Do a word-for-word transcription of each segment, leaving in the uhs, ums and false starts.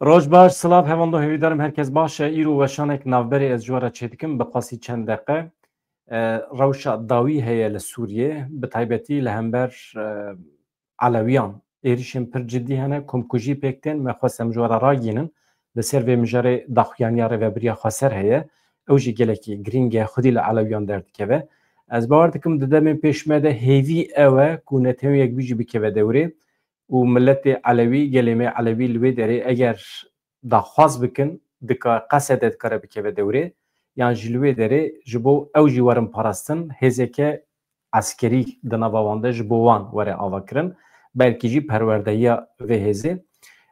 Roj baş, silav, hevando, hêvîdarim herkes baş e. Îro weşanek navberê ez ji we re çêdikim, bi qasî çend deqe. E, rewşa dawî heye li Sûriyê, bi taybetî li hember, e, Elewiyan êrîşên pir cidî hene, komkujî pêk tên, me xwest em ji we re ragihînin. Li ser vê mijarê daxuyaniya Rêvebiriya Xweser heye. Ew jî gelekî girîng e, xwedî li Elewiyan derdikeve. Ez bawer dikim di demên pêş me de hêvî ew e ku netewên yekbûyî jî bikeve dewrê û miletê Elewî, gelê me Elewî li wê derê eger daxwaz bikin, dika-, Qesede dikare bikeve dewrê, yan jî li wê derê ji bo ew jî werin parastin, hêzeke eskerî di nava wan de ji bo wan were avakirin, belkî jî perwerdehiya vê hêzê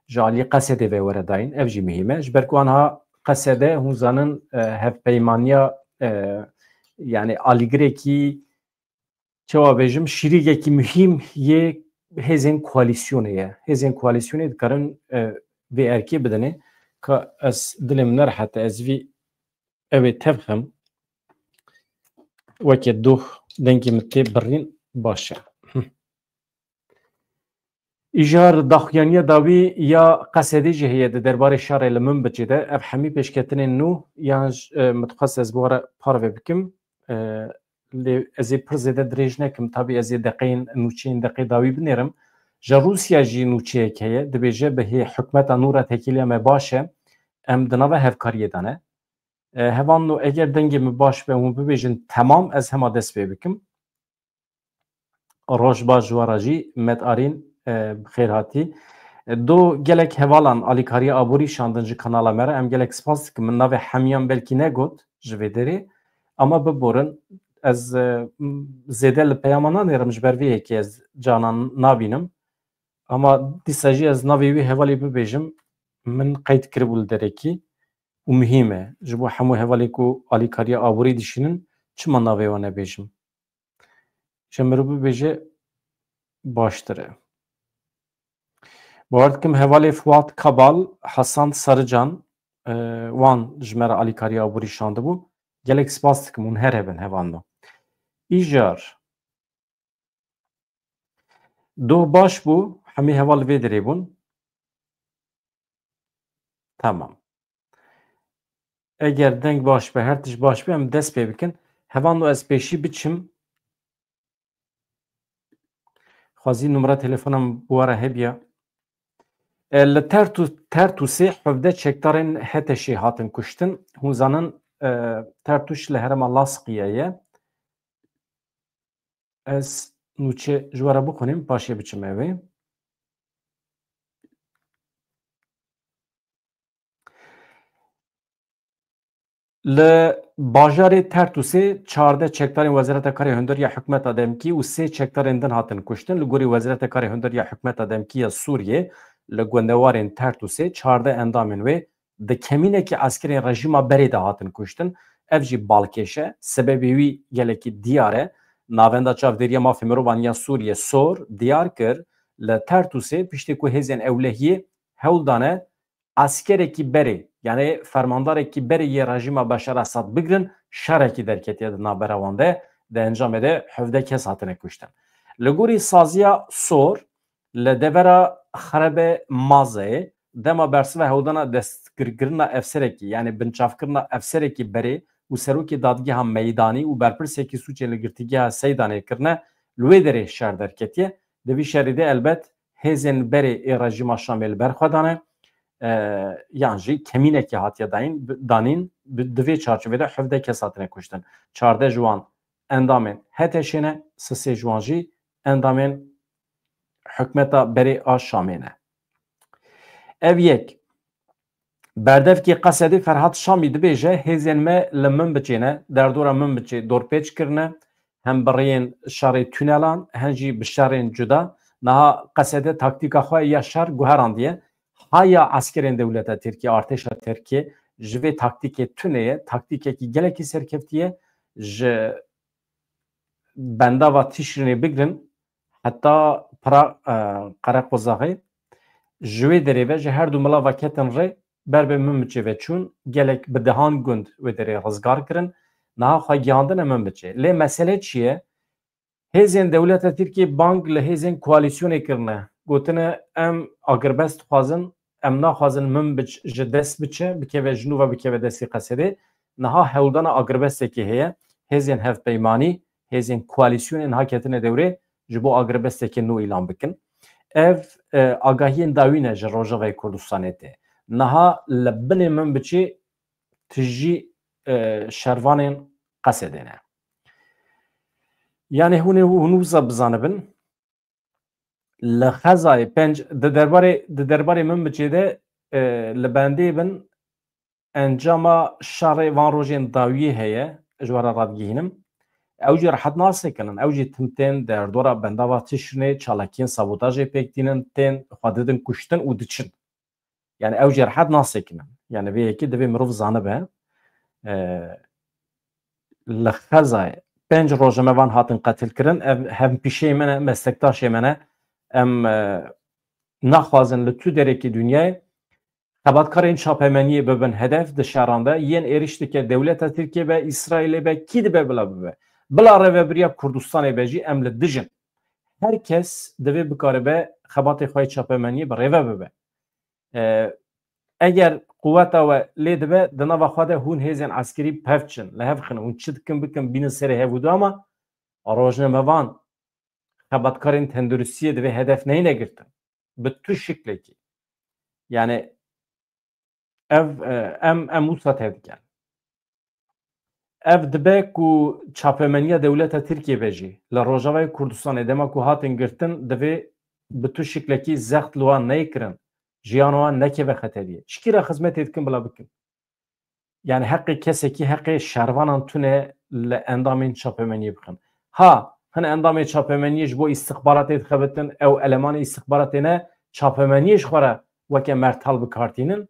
ji alî Qesedê ve were dayîn. Ev jî muhîm e. Ji ber ku anha Qesede, hûn zanin, e, hevpeymaniya, e, yani alîgirekî, çawa bêjim, şîrîgekî muhîm yê hêzên koalîsyonê ye. Hêzên koalîsyonê dikarin, e, vê erkê bidinê. Ka ez dilê min nerehete, ez vî ew ê tev xim. Weke doh dengê min tê birîn, baş e. Hı. Îjar daxuyaniya dawî ya Qesedê jî heye di derbarê şerê li Minbicê de. Ev hemî pêşketinên nû yan ji, e, min dixwest ez bi we re parve bikim. E, lê ez ê pir zêde dirêj nekim. Tabî ez ê deqeyên nûçeyên deqê dawî binêrim. Ji Rûsya jî nûçeyek heye. Dibêje bi hê hikûmeta nû re têkiliya me baş e. Em di nava hevkariyê de ne. E, hevalno, eger dengê min baş be, hûn bibêjin temam, ez hema dest pê bikim. Roj baş ji we re jî, Met Arîn, e, bi xêr hatî. E, do gelek hevalan alîkariya aborî şandin ji kanala me re. Em gelek spas dikim. Min navê hemiyan belkî negot ji vê derê. Ama biborin, ez, e, m-, zêde li peyama nanêrim, ji ber vê yekê ez canan nabînim. Ama dîsa jî ez navê wî hevalî bibêjim, min qeyd kiribû li derekî û muhîm e. Ji bo hemû hevalên ku alîkariya aborî dişînin, çima navê wan nebêjim? Ji mirov bibêje baştir e. Bawer dikim hevalê Fuat Kabal, Hasan Sarıcan, e, wan ji me re alîkariya aborî şandibû. Gelek spas dikim, hûn her hebin hevalno. Îjar. Doh baş bû, hemî heval vê derê bûn. Tamam. Eger deng baş be, her tişt baş be, em dest pê bikin. Hevalno, ez pêşî biçim. Xwezî numara telefona min bi we re hebiya. E, li Tertû-, Tertûsê hevdeh çekdarên HTŞ'ê hatin kuştin. Hûn zanin, e, Tertûş li herêma Laskiya ye. Ez nûçe ji we re bixwînim, paşê biçim evê. Li bajarê Tertûsê çardeh çekdarên Wezareta Karê Hundir ya hikûmeta demkî û sê çekdarên din hatin kuştin. Li gorî Wezareta Karê Hundir ya hikûmeta demkî ya Sûriyê, li gundewarên Tertûsê çardeh endamên wê di kemînekî eskerên rejîma berê de hatin kuştin. Ev jî balkêş e. Sebebê wî gelekî diyar e. Navenda Çavdêriya Mafê Mirovan ya Sûriyê, SOHR, diyar kir, li Tertûsê piştî ku hêzên ewlehiyê hewl dane eskerekî berê, yani fermandarekî berê yê rejîma Beşar Esad bigirin, şerekî derketiye di navbera wan de, di encamê de hevdeh kes hatine kuştin. Li gorî saziya SOHR, li devera Xerebe Mazeyê dema bersiva hewldana destgirkirina efserekî, yani binçavkirina efserekî berê û serokê dadgeha meydanî û berpirsekî sûcên li girtîgeha Seydanê kirine, li wê derê şer derketiye. Di vî şerî de elbet hêzên berê ê rejîma Şamê li ber xwe dane, e, yan jî kemînekê hatiye dayîn, danîn, bi-, di vê çarçovê de hevdeh kes hatine kuştin. Çardeh ji wan endamên HTŞ'ê ne, sisê ji wan jî endamên hikûmeta berê a Şamê ne. Ev yek. Berdevkê Qesedê Ferhat Şamî dibêje, hêzên me li Minbicê ne, derdora Minbicê dorpêç kirine, hem bi rêyên şerê tunelan, hem jî bi şerên cuda. Niha Qesede taktîka xwe ya şer guherandiye. Haya eskerên dewleta Tirkiyê, artêşa Tirkiyê ji vê taktîkê tune ye, taktîkekî gelekî serkeftî ye. Ji bendava Tişrînê bigirin heta pira, e, Qereqozaxê, ji wê derê ve ji her du milava ketin rê, ber bi Minbicê ve çûn, gelek bi dehan gund wê derê rizgar kirin. Niha xwe gihandine Minbicê. Lê mesele çi ye? Hêzên dewleta Tirkiyê bang li hêzên koalîsyonê kirine. Gotine, em agirbest dixwazin, em naxwazin Minbic ji dest biçe, bikeve ji nû ve bikeve destê Qesedê. Niha hewldana agirbestekê heye. Hêzên hevpeymanî, hêzên koalîsyonê niha ketine dewrê ji bo agirbestekê nû îlan bikin. Ev, e, agahiyên dawî ne ji Rojavayê Kurdistanê tê. Niha li binê Minbicê tijî, e, şervanên Qesedê ne. Yanî hûn ê, hûn wisa bizanibin, li Xezayê pênc, di derbarê, di derbarê Minbicê de, e, li bendê bin encama şerê van rojên dawiyê heye, ji we re radigihînim. Ew jî rehet nasekinin. Ew jî tim tên derdora bendava Tişrînê, çalakiyên sabotajê pêk tînin, tên xwe didin kuştin û diçin. Yani ew jî rehet nasekinin. Yani vê yekê divê mirov zanibe. E, li Xezayê pênc rojnamevan hatin qetilkirin. Ev hempîşeyê me ne, meslektaşê me ne. Em, e, naxwazin li tu derekî dinyayê xebatkarên çapemeniyê bibin hedef di şeran de. Yên êriş dike dewleta Tirkiyê be, Îsraîlê be, kî dibe bila bibe. Bila rêvebiriya Kurdistanê be jî em li dij in. Her kes divê bikaribe xebatê xwe yê çapemeniyê bi rêve bibe. E, eger quweta we lê dibe, di nava xwe de hûn hêzên eskerî bi hev çin, li hev xin, hûn çi dikin bikin, bînin serê hev û du, ama rojnamevan, xebatkarên tenduristiyê divê hedef neyne girtin. Bi tu şiklekî. Yani ev, e, em, em wisa tev dikin. Ev dibe ku çapemeniya dewleta Tirkiyê be jî li Rojavayê Kurdistanê dema ku hatin girtin, divê bi tu şiklekî zext li wan neyê kirin, jiyana wan nekeve xeteriyê. Ji kî re xizmetê dikin bila bikin? Yani heqê kesekî, heqê şervanan tune li endamên çapemeniyê bixin. Ha, hin endamê çapemeniyê ji bo îstixbaratê dixebitin, ew elemanê îstixbaratê ne, çapemeniyê ji xwe re weke mertal bi kar tînin,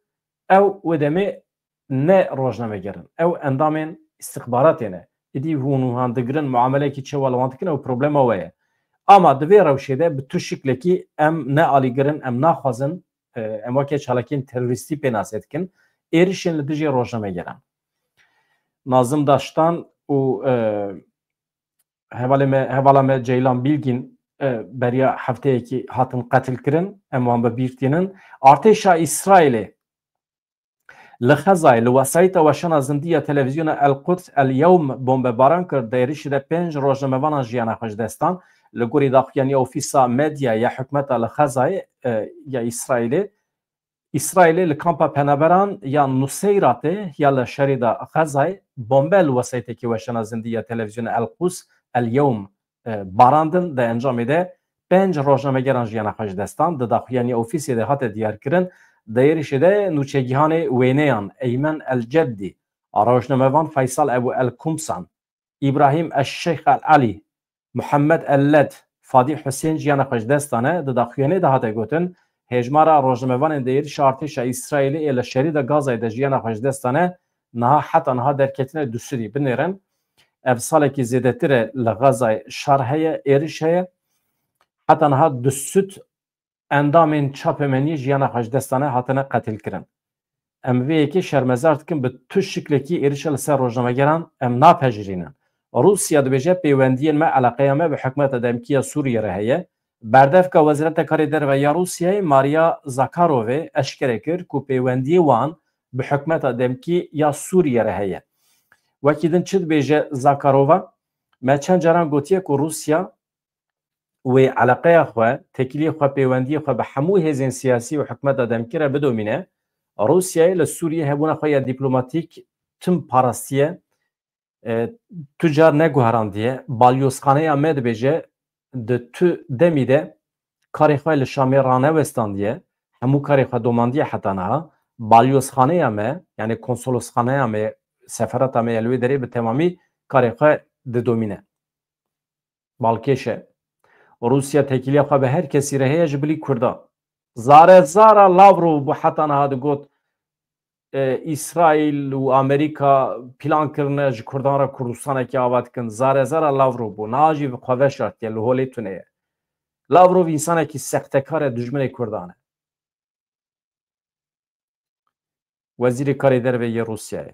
ew wê demê ne rojnameger in. Ew endamên îstixbaratê ne. Îdî hûn wihan digirin, muameleyekî çewa li wan dikin, ew problema we ye. Ama di vê rewşê de bi tu şiklekî em ne alîgir in, em naxwazin, e, em weke çalakiyên terorîstî pênase dikin, êrişên li dijî rojnamegeran. Nazim Daştan û, e, hevalê me, hevala me Ceylan Bilgîn, e, beriya hefteyekî hatin qetilkirin, em wan bi bîr tînin. Artêşa Îsraîlê li Xezayê li wesayîta weşana zindî ya televîzyona El Quds El Yewm bombebaran kir, di êrişê de pênc rojnamevanan jiyana xwe ji dest dan. Li gorî daxuyaniya Ofîsa Medya ya hikûmeta li Xezayê, e, ya Îsraîlê, Îsraîlê li kampa penaberan ya Nuseyratê ya li şerî de Xezayê bombe li wesayîtekî weşana zindî ya televîzyona El Quds El Yewm, e, barandin. Di encamê de pênc rojnamegeran jiyana xwe ji dest dan. Di daxuyaniya ofîsê de hate diyarkirin, di êrişê de nûçegihanê wêneyan Eymen El Ceddî, rojnamevan Faysal Ebû El Kumsan, Îbrahîm El Şeyx El Elî, Muhammed El Led, Fadî Husên jiyana xwe ji dest dane. Di daxuyaniyê de hate gotin, hêjmara rojnamevanên di êrişa artêşa Îsraîlê ê li şerî de Gazayê de jiyana xwe ji dest dane, niha heta niha derketine du sedî binêrin. Ev salekî zêdetir e li Gazayê şer heye, êriş heye. Heta niha du sed endamên çapemeniyê jiyana xwe ji dest dane, hatine qetilkirin. Em vê yekê şermezar dikin, bi tu şiklekî êrişa li ser rojnamegeran em napejirînin. Rûsya dibêje, pêwendiyên me, eleqeya me bi hikûmeta demkî ya Sûriyê re heye. Berdevka Wezareta Karê Derve ya Rûsyayê, Maria Zakharovê, eşkere kir ku pêwendiyê wan bi hikûmeta demkî ya Sûriyê re heye. Wekî din çi dibêje Zakharova? Me çend caran gotiye ku Rûsya wê eleqeya xwe, têkiliyê xwe, pêwendiyê xwe bi hemû hêzên siyasî û hikûmeta demkî re bidomîne. Rûsyayê li Sûriyê hebûna xwe ya dîplomatîk tim parastiye, e, tu car neguherandiye. Balyozxaneya me dibêje, di tu demî de karê xwe li Şamê ranewestandiye, hemû karê xwe domandiye heta niha. Balyozxaneya me, yani konsolosxaneya me, seferata me ya li wê derê bi temamî karê xwe didomîne. Balkêş e. Rûsya têkiliya xwe bi her kesî re heye ji bilî Kurdan. Zare zara Lavrov bû heta niha digot, e, Îsraîl û Amerîka plan kirine ji Kurdan re Kurdistanekî ava dikin. Zare zara Lavrov bû. Niha jî bi xwe veşartiye, li holê tune ye. Lavrov însanekî sextekar e, dijminê Kurdan e. Wezîrê Karê Derve yê Rûsyayê.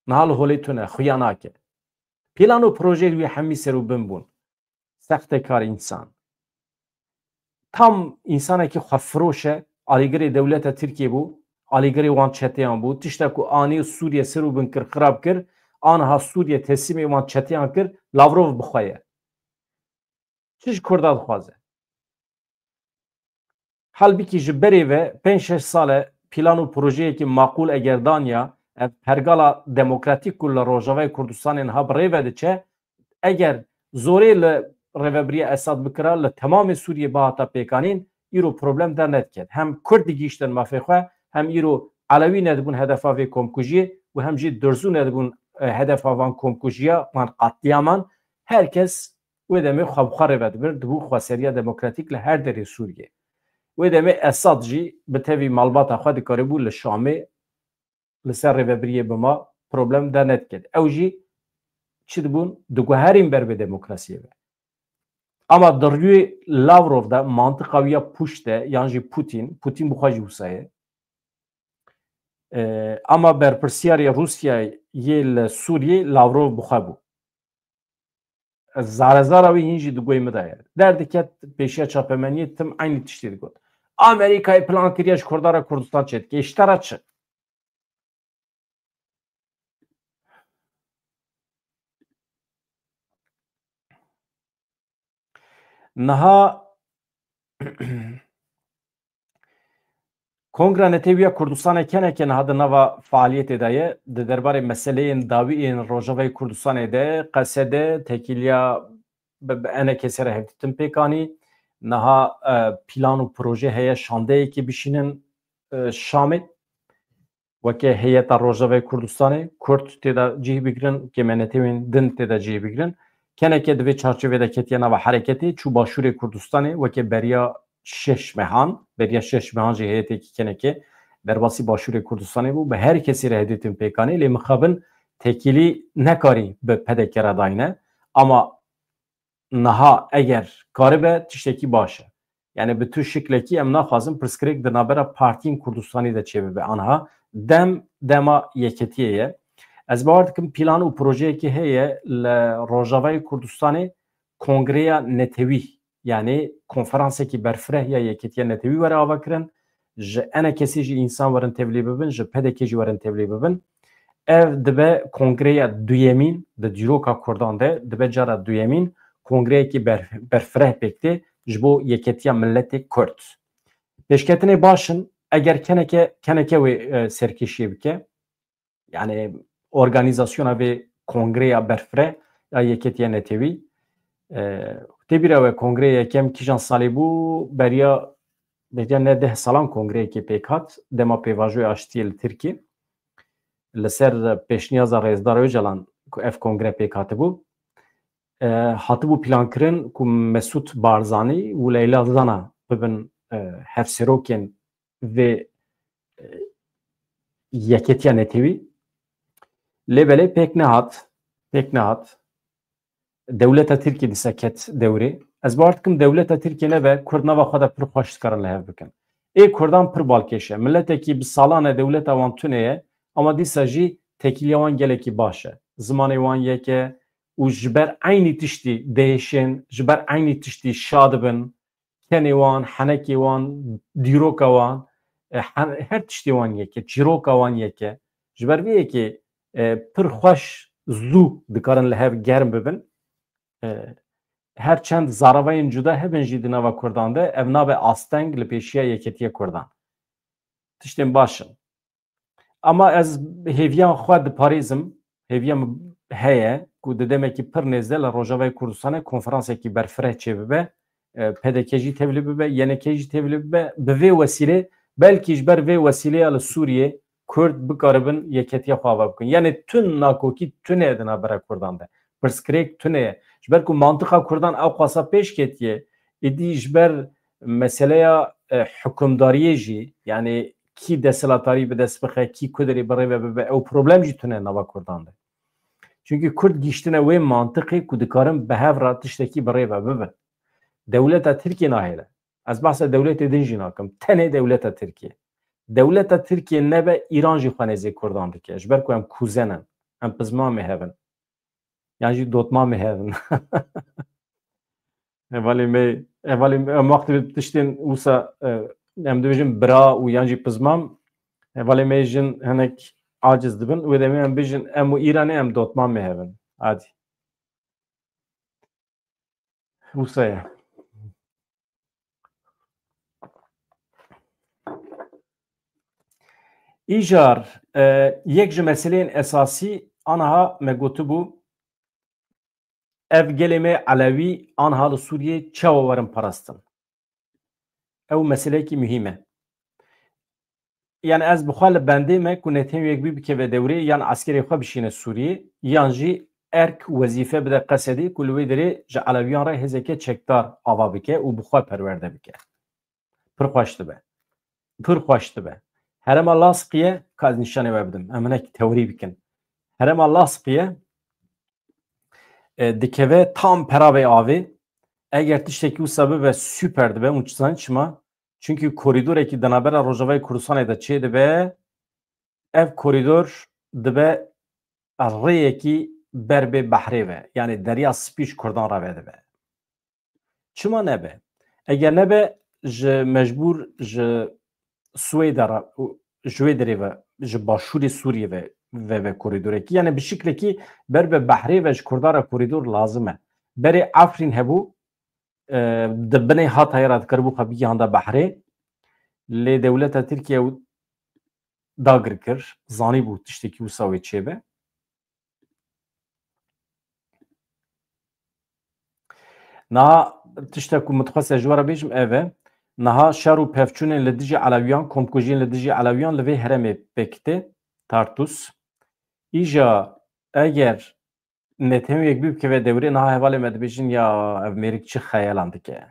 Niha li holê tune, xuya nake. Plan û projeyê wî hemî ser û bin bûn. Sextekar însan. Tam însanekî xwefiroş e, alîgirê dewleta Tirkiyê bû, alîgirê wan çeteyan bû. Tişta ku anî Sûriye ser û bin kir, xirab kir, aniha Sûriye teslîmê wan çeteyan kir, Lavrov bi xwe ye. Çi ji Kurda dixwaze? Halbikî ji berê ve pênc şeş sal e plan û projeyekî maqûl eger daniya, ev pergala demokratîk ku li Rojavayê Kurdistanê niha bi rê ve diçe, eger zorê li rêvebiriya Esad bikira, li temamê Sûriyê bihata pêkanîn, îro problem dernediket. Hem Kurd digihîştin mafê xwe, hem îro Elewî nedibûn hedefa vê komkujiyê û hem jî Durzû nedibûn, e, hedefa van komkujiya, van qatliyaman. Her kes wê demê xwe bi xwe rê vedibir, dibû xweseriya demokratîk li her derê Sûriyê. Wê demê Esad jî bi tevî malbata xwe dikaribû li Şamê li ser rêvebiriyê bima, problem dernediket. Ew jî çi dibûn? Diguherîn ber bi demokrasiyê ve. Ama di rûyê Lavrov de mantiqa wî ya pûç de, yan jî Putin, Putin bi xwe jî wisa ye. E, ama berpirsiyarê Rûsyayê li Sûriyê Lavrov bi xwe bû. Zare zara wî hîn jî di guhê min de ye. Derdiket pêşiya çapemeniyê, tim eynî tiştî digot. Amerîkayê plan kiriye ji Kurda re Kurdistan çêdike. Ji te re çi? Niha Kongra Netewî ya Kurdistanê keneke niha di nava faaliyetê de ye. Di derbarê meseleyên dawî ên Rojavayê Kurdistanê de, Qesede, tekîliya bi, bi enekê sere hevdîtin pêk anî. Niha, e, plan û proje heye şandeyekê bişînin, e, Şamê. Weke heyeta Rojavayê Kurdistanê, Kurd tê de cih bigirin, weke me netewên din tê de cih bigirin. Keneke di vê çarçovê de ketiye nava hereketê, çû Başûrê Kurdistanê, weke beriya şeş mehan, beriya şeş mehan jî heyetekî keneke derbasî Başûrê Kurdistanê bû. Bi her kesî re hevdîtin pêk anî, lê mixabin tekîlî nekarî bi P D K re dayne. Ama niha eger karibe, tiştekî baş e. Yani bi tu şiklekî em naxwazin pirsgirêk di navbera partiyên Kurdistanê de çêbibe. Anha dem dema yeketiyê ye. Ez bawer dikim plan û projeyekê heye li Rojavayê Kurdistanê kongreya netewî, yani konferansekî berfireh ya Yeketiya Netewî were avakirin. Ji enekesê jî însan werin tevlî bibin, ji P D K jî werin tevlî bibin. Ev dibe kongreya duyemîn di dîroka Kurdan de, dibe cara duyemîn kongreyekî ber-, berfireh pêk tê ji bo yeketiya miletê Kurd. Pêşketinê baş in, eger keneke, keneke wê, e, serkêşiyê bike, yani organîzasyona vê kongreya berfireh ya Yeketiya Netewî. E, tê bîra we kongreya yekem kîjan salê bû, beriya, beriya ne deh salan kongreyekê pêk hat, dema pêvajoya aştiyê li Tirkiyê. Li ser pêşniyaza Rêzdar Ocalan ku ev kongre pêk hatibû, e, hatibû plankirin ku Mesûd Barzanî û Leyla Zana bibin, e, hevserokên vê, e, yeketiya netewî. Lê belê pêk nehat, pêk nehat. Dewleta Tirkiyê dîsa ket dewrê. Ez bawer dikim dewleta Tirkiyê nebe, Kurd nava xwe de pir xweş dikarin li hev bikin. Ê Kurdan pir balkêş e. Miletekî bi salan e dewleta wan tune ye, ama dîsa jî tekîliya wan gelekî baş e. Zimanê wan yek e û ji ber eynî tiştî diêşin, ji ber eynî tiştî şa dibin. Kenê wan, henekê wan, dîroka wan, e, her, her tiştê wan yek e, çîroka wan yek e. Ji ber vê yekê, e, pir xweş zû dikarin li hev germ bibin. E, her çend zaravayên cuda hebin jî di nava Kurdan de, ev nabe asteng li pêşiya yeketiya Kurdan. Tiştên baş in. Ama ez hêviyan xwe diparêzim, hêviya min heye ku di demekî pir nêzde li Rojavayê Kurdistanê konferansekî berfireh çêbibe, e, P D K jî tevlî bibe, Y N K jî tevlî bibe, bi vê wesîlê, belkî ji ber vê wesîleya li Sûriyê Kurd bikaribin yeketiya xwe ava bikin. Yani tun nakokî tune di navbera Kurdan de. Pirsgirêk tune ye. Ji ber ku mantiqa Kurdan ew qasa pêş ketiye, êdî ji ber meseleya, e, hukimdariyê jî, yani kî desthilatdarî bi dest bixe, kî ku derê bi rê ve bibe, ew problem jî tune nava Kurdan de. Çünkü Kurd gihiştine wê mantiqê ku dikarin bi hev re tiştekî bi rê ve bibin. Dewleta Tirkiyê nahêle. Ez behsa dewletê din jî nakim. Tenê dewleta Tirkiyê. Dewleta Tirkiyê nebe, Îran jî xwe nêzê Kurdan dike. Ji ber ku em kuzen in. Em pizmamê hev in. Yan jî dotmamê hev in. Hevalê me, hevalê me, em wextê tiştên wisa, e, em dibêjin bira û yan jî pizmam, hevalê me jin hinek aciz dibin. Wê demê em bêjin em û Îranê em dotmamê hev in. Adî. Wisa ye. Îcar, e, yek ji meseleyên esasî aniha me gotibû, ev gelê me Elewî aniha li Sûriyê çawa werin parastin? Ew meseleyekî muhîm e. Yani ez bi xwe li bendê me ku netewên yekbî bikeve dewrê, yan eskerê xwe bişîne Sûriyê, yan jî erk, wezîfe bide Qesedê ku li wê derê ji Elewiyan re hêzeke çekdar ava bike û bi xwe perwerde bike. Pir xweş dibe. Pir xweş dibe. Herêma Laskiye, ka ez nîşanê we bidim. Em hinek teorî bikin. Herêma Laskiye, e, dikeve tam peravê avê. Eger tiştekî wisa bibe, super dibe. Hûn zanîn çima? Çunkî korîdorekî di navbera Rojavayê Kurdistanê de çêdibe, ev korîdor dibe rêyekî ber bê behrê ve. Yani Derya Spî ji Kurdan re vedibe. Çima nebe? Eger nebe, ji mecbûr ji Swêda re, ji wê derê ve, ji başûrê Sûriyê ve, ve, ve korîdorekî. Yani bi şiklekî ber bi behrê ve ji Kurdan re korîdor lazim e. Berê Efrîn hebû, e, di binê Hatayê re dikaribû xwe bigihanda behrê. Lê dewleta Tirkiye ew dagir kir, zanîbû tiştekî wisa wê çêbe. Niha tiştek ku min dixwest ez ji we re bêjim ev e. Niha şer û pevçûnên li dijî Elewiyan, komkujiyên li dijî Elewiyan li vê herêmê pêk tê, Tartus. Îja eger netewên yekbî bikeve dewrê, niha hevalê me dibêjin ya ev mêrik çi xeyalan dike.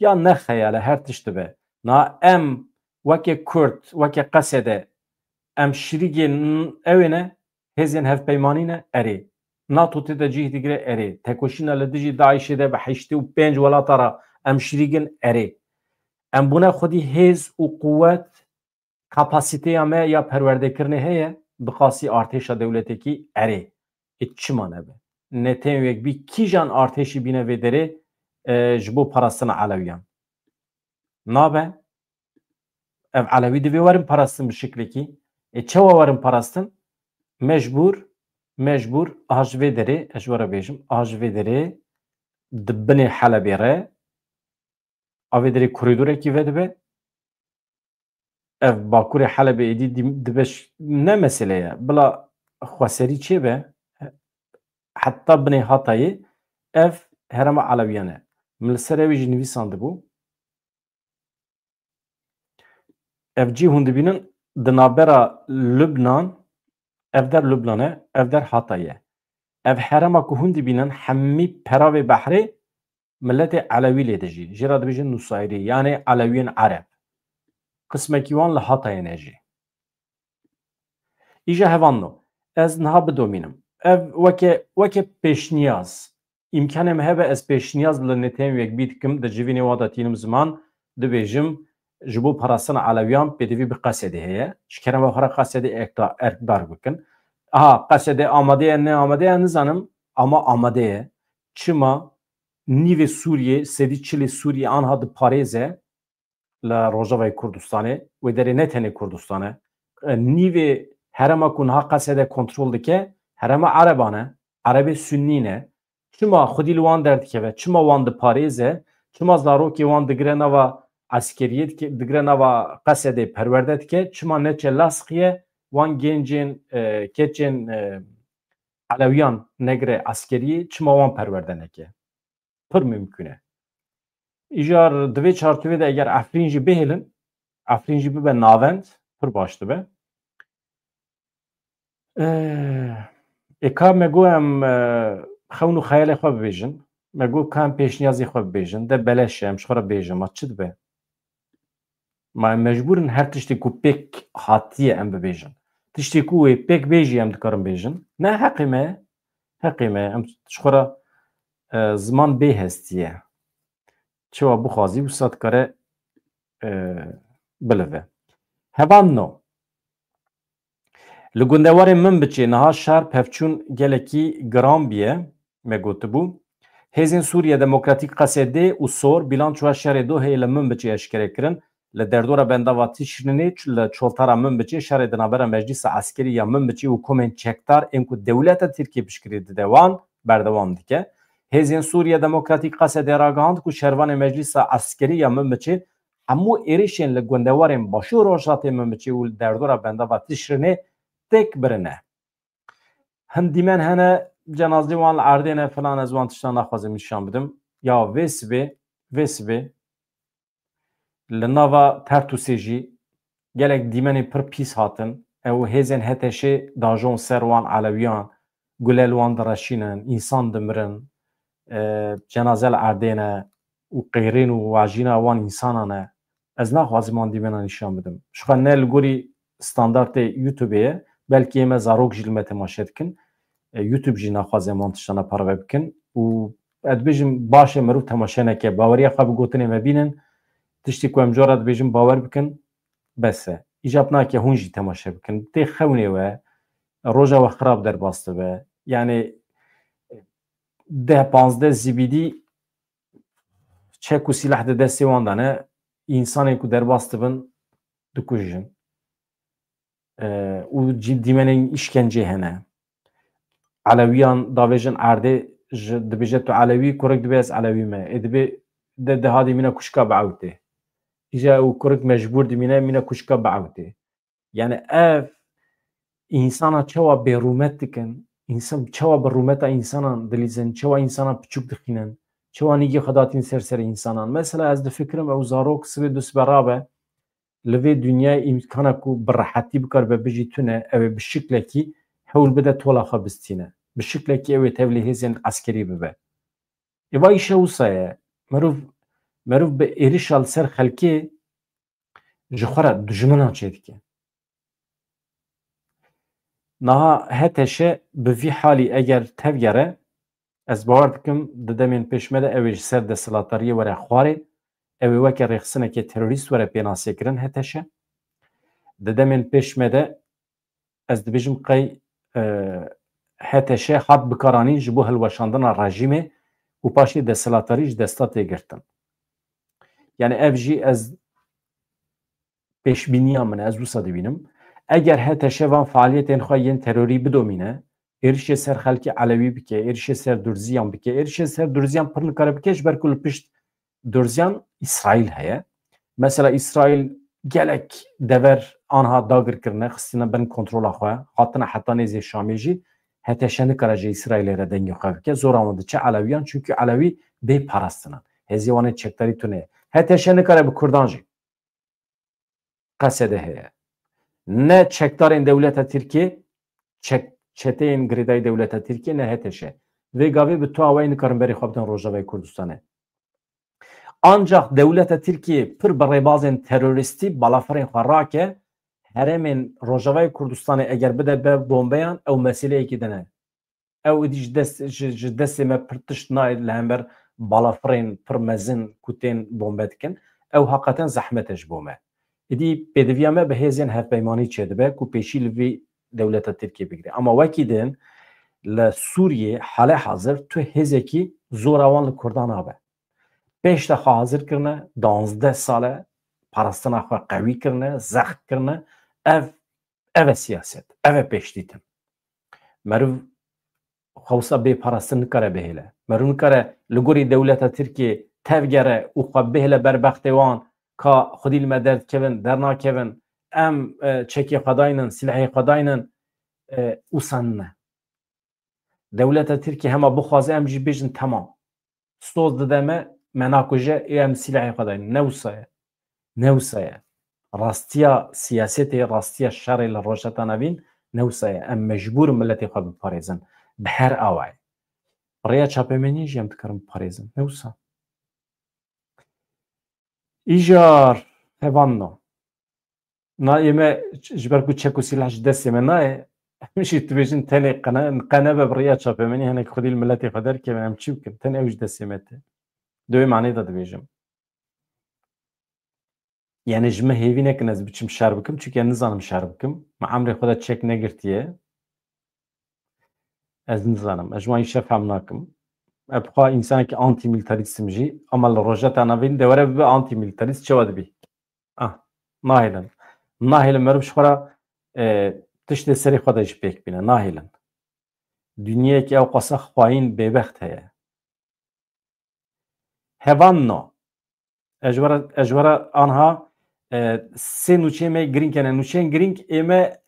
Ya ne xeyal e, her tişt dibe. Niha em weke Kurd, weke Qesede, em şirîgên ew ê ne, hêzên hevpeymanî ne, erê. NATO tê de cih digire, erê. Tekoşîna li dijî DAIŞê de bi heştê û pênc welata re em şirîgin, erê. Em bûne xwedî hêz û quwet, kapasîteya me ya perwerdekirinê heye, bi qasî artêşa dewletekî, erê. Ê çima nebe? Netewên yekbî kîjan artêşî bîne vê derê, e, ji bo parastina Elewiyan? Nabe. Ev Elewî divê werin parastin bi şiklekî. Ê çawa werin parastin? Mecbûr, mecbûr, a ji vê derê, ez ji we re bêjim, a ji vê derê di binê Helebê re, a vê derê korîdorekî vedibe. Ev bakurê Helebê êdî dî-, dibe ş-, ne mesele ye. Bila xweserî çêbe, heta binê Hatayê ev herêma Elewiyan e. Min li ser ewî jî nivîsandibû. Ev cî hûn dibînin di navbera Lubnan, ev der Lubnan e, ev der Hatay e. Ev herêma ku hûn dibînin hemî peravê behrê miletê Elewî lê dijî. Jê re dibêjin Nusayirî, yanê Elewiyên Ereb. Qismekî wan li Hatayê ne jî. Îja hevanno, ez niha bidomînim. Ev weke, weke pêşniyaz. Îmkanê min hebe ez pêşniyaz li netewên yekbî dikim, di civînê wan de tînim ziman, dibêjim, ji bo parastina Elewiyan pêdivî bi Qesedê heye. Ji kerema xwe re Qesedê erkda-, erkdar bikin. Aha, Qesedê amade ye, ne amade ye, nizanim, ama amade ye. Çima nîvê Sûriyê, sedî çilê Sûriyê anha diparêze li Rojavayê Kurdistanê, wê derê ne tenê Kurdistan e. E, nîvê herêma ku niha Qesede kontrol dike, herêma Ereban e, Erebê Sunnî ne. Çima xwedî li wan derdikeve, çima wan diparêze, çima zarokê wan digire nava eskeriyê dike, digire nava Qesedê perwerde dike, çima neçe Laskiye wan gencên, e, keçên, e, Elewiyan negire eskeriyê, çima wan perwerde neke? Pir mimkun e. Îcar di vê çarçovê de eger Efrîn jî bihêlin, Efrîn jî bibe navend, pir baş dibe. Eh, ê ka me got em, eh, xewn û xeyalê xwe bibêjin. Me got ka em pêşniyazê xwe bibêjin. De beleş e, em ji xwe re bêjin. Ma çi dibe? Ma em mecbûr in her tiştê ku pêk hatiye em bibêjin. Tiştê ku wê pêk bê jî em dikarin bêjin. Ne heqê me ye. Heqê me ye. Em ji xwe re, e, ziman bê hestî ye. Çawa bixwazî wisa dikare, e, bilive. Hevanno. Li gundewarê Minbiçê niha şer pevçûn gelekî giran bûye, me gotibû. Hêzên Sûriye Demokratîk Qesedê û Sor bîlançoya şerê Doheyê li Minbiçê eşkere kirin. Li derdora bendava Tişrînê ç-, li çoltara Minbiçê şerê di navbera Meclîsa Eskerî ya Minbiçê û komên çekdar ên ku dewleta Tirkiyê piştgirî dide wan berdewam dike. Hêzên Sûriye Demokratîk, Qesedê, ragihand ku şervanên Meclîsa Eskerî ya Minbiçê hemû êrişên li gundewarên Başûr Rojhatê Minbiçê û li derdora bendava Tişrînê têk birine. Hin dîmen hene, cenazê wan li erdê ne filan, ez wan tiştan naxwazim nîşan bidim. Ya vê sibê, vê sibê li nava Tertûsê jî gelek dîmenên pir pîs hatin. Ew hêzên H T Ş'ê dajon ser wan Elewiyan, gule li wan direşînin, însan dimirin, e, cenaze li erdê ne û qêrîn û wajîna wan însanan e. Ez naxwazim wan dîmena nîşan bidim. Ji xwe ne li gorî standartê YouTube ye, belkî ême zarok jî li me temaşe dikin. E, YouTube jî naxwaze em wan tiştana parve bikin. Û ez dibêjim, baş e, mirov temaşe neke. Baweriya xwe bi gotinê me bînin. Tiştê ku em cara dibêjim, bawer bikin, bes e. Îcab nake hûn jî temaşe bikin. Tê xewnê we, roja we xirab derbas dibe. Yani deh panzdeh zibîdî çek û sîleh di destê wan de ne, însanên ku derbas dibin, dikujin. E, û cî-, dîmenên îşkencê hene. Elewiyan davêjin erdê, ji, dibêje tu Elewî, kurik dibê ez Elewî me. Ê dibê de, de hadî mîne kuşka biewtê. Îja û kurik mecbûr dimîne, mîne kuşka biewtê. Yani ev însana çawa bêrûmet dikin, însan çawa bi rûmeta însanan dilîzin, çawa însanan piçûk dixînin, çawa nîgê xwe datîn ser serê însanan. Mesela ez difikirim ew zarok sibê du sibe rabe, li vê dinyayê îmkana ku bi rehetî bikaribe bijî tune, ew ê bi şiklekî hewl bide tola xwe bistîne. Bi şiklekî ew ê tevlî hêzên eskerî bibe. Ê va îşe wisa ye. Merov, merov bi êrişa li ser xelkê ji xwe re dijmina çêdike. Niha H T Ş bi vî halî eger tevgere, ez bawer dikim di demên pêş me de ew ê ji ser desthilatdariyê were xwarê, ew ê weke rêxistineke terorîst were pênasekirin H T Ş. Di demên pêş me de ez dibêjim qey, e, H T Ş hat bikaranîn ji bo hilweşandina rejîmê û paşê desthilatdarî ji desta tê girtin. Yani ev jî ez pêşbîniya min e, ez wisa dibînim. Eger H T Ş van faaliyetên xwe yên terorî bidomîne, êrişê ser xelkê Elewî bike, êrişê ser Durziyan bike, êrişê ser Durziyan pir nikare bike, ji ber ku li pişt Durziyan Îsraîl heye. Mesela Îsraîl gelek dever anha dagir kirine, xistine bin kontrola xwe, hatine heta nêzê Şamê jî. H T Ş nikare ji Îsraîlê re dengê xwe bike. Zora wan diçe Elewiyan, çunkî Elewî bê parastin in. Hêzê wan ê çekdarî tune ye. H T Ş nikare bi Kurdan jî. Qesede heye. Ne çekdarên dewleta Tirkiyê, çek-, çeteyên girêdayî dewleta Tirkiyê, ne H T Ş. Vê gavê bi tu awayî nikarin berê xwe bidin Rojavayê Kurdistanê. Ancak dewleta Tirkiyê pir bi rêbazên terorîstî balafirên xwe rake, herêmên Rojavayê Kurdistanê eger bide be bombeyan, ew meseleyekî din e. Ew êdî ji dest, ji, ji destê me pir tişt nayê li hember balafirên pir mezin ku tên bombe dikin. Ew heqeten zehmet e ji bo me. Êdî pêdiviya me bi hêzên hevpeymanî çêdibe ku pêşî li vî dewleta Tirkiyê bigire. Ama wekî din li Sûriyê hale hazir tu hêzekî zora wan li Kurdan nabe. Pêş de xwe hazir kirine, danzdeh sal e, parastina xwe qewî kirine, zext kirine. Ev, ev e siyaset, ev e pêşdîtin. Meriv xwe wisa bê parastin nikare bihêle. Meriv nikare li gorî dewleta Tirkiyê tevgere û xwe bihêle ber bextê wan, ka xwedî li me derdikevin, dernakevin, em, e, çekê xwe daynin, silehê xwe daynin, e, wisa nine. Dewleta Tirkiyê hema bixwaze em jî bêjin temam. Soz dide me, me nakuje, ê em silehê xwe daynin. Ne wisa ye. Ne wisa ye. Rastiya siyasetê, rastiya şerê li Rojheta Navîn ne wisa ye. Em mecbûr in miletê xwe biparêzin. Bi her awayê. Rêya çapemeniyê jî em dikarin biparêzin. Ne wisa. Îjar, hevanno. Na ê me ji ber ku çek û sîlah ji destê me nayê, em jî dibêjin tenê qene, qene be bi rêya çapemenî hinek xwedî li miletê xwe derkevin, em çi bikin? Tenê ew ji destê me tê. Di wê manê de dibêjim. Yani ji min hêvî nekin ez biçim şer bikim, çunke ez nizanim şer bikim. Min emrê xwe de çek negirtiye. Ez nizanim. Ez ji wan îşe fehm nakim. Ez bi xwe însanekî antîmîlîtarîst im jî, ama li Rojheta Navîn de were bibe antîmîlîtarîst, çawa dibî? Ah, Nahêlin. Nahêlin meriv ji xwe re, e, tiştê serê xwe de jî pêk bîne. Nahêlin. Dinyayekî ew qasa xwayîn bêbext heye. Hevan no. Ez ji we re, ez ji we re anha, e, sê nûçeyê me girîng hene. Nûçeyên girîng ê me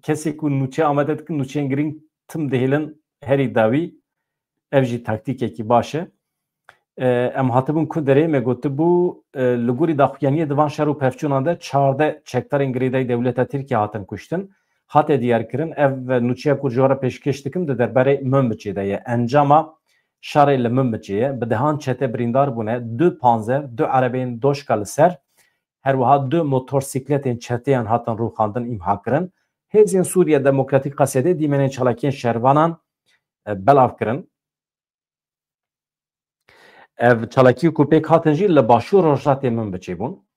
kesê ku nûçe amade dikin, nûçeyên girîng tim dihêlin herî dawî. Ev jî taktîkekî baş e. E, em hatibûn ku derê me gotibû, e, li gorî daxuyaniyê di van şer û pevçûnan de çardeh çekdarên girêdayî dewleta Tirkiye hatin kuştin. Hate diyarkirin, ev nûçeya ku ji we re pêşkêş dikim di derbarê Minbiçê de ye. Encama şerê li Minbiçê ye. Bi dehan çete birîndar bûne, du panzer, du erebeyên doşka li ser, her wiha du motorsîkletên çeteyan hatin rûxandin, îmha kirin. Hêzên Sûriye Demokratîk Qesedê dîmenên çalakiyên şervanan, e, belav kirin. Ev çalakiyê ku pêk hatin jî li başûr rojhilatê Minbiçê bûn.